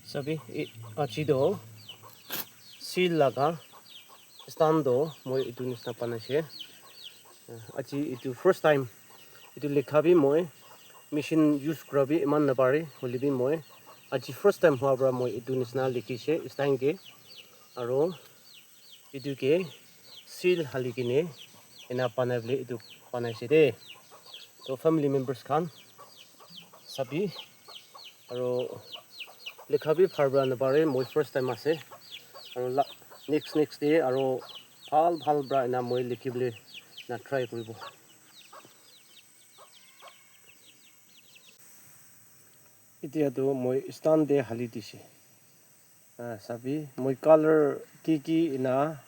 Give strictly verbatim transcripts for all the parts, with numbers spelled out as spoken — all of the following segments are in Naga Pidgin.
Sabi, aji toh seal laga stand toh moi etu nisna banaise. Aji etu first time etu likha bi moi machine use kura bi eman napare, hoile bi moi aji first time hua para moi etu nisna likhise stand ke. Aro etu ke seal hali kene ena banai bole etu banaise de. To family members khan sabi, aro likha bi bhal para napare, moi first time ase. Aro next next day aro bhal bhal para ena moi likhi bole na try kuribo. Etia tu moi stand te hali dise. Ah, sabi, moi color ki ki ena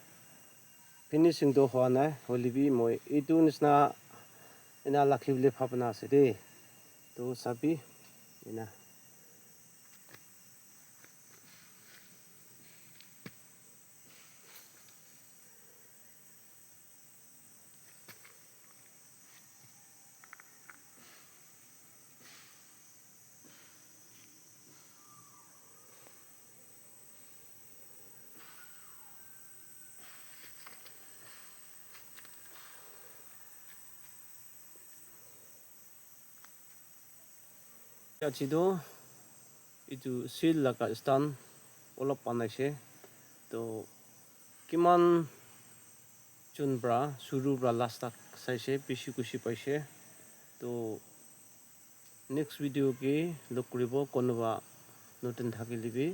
finishing to hua nai, hoile bi moi etu nisna ena lakhi bole bhabna ase de. To sabi, ena. Aji toh etu seal laga stand olop banaise. To kiman jun para shuru para last tak saise, bishi khushi paise. To next video ke log kuribo, konoba notun thakile bi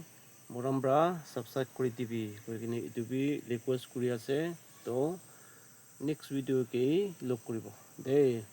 morom para subscribe kuri dibi koi kene etu bi request kuri ase. To next video ke log kuribo de.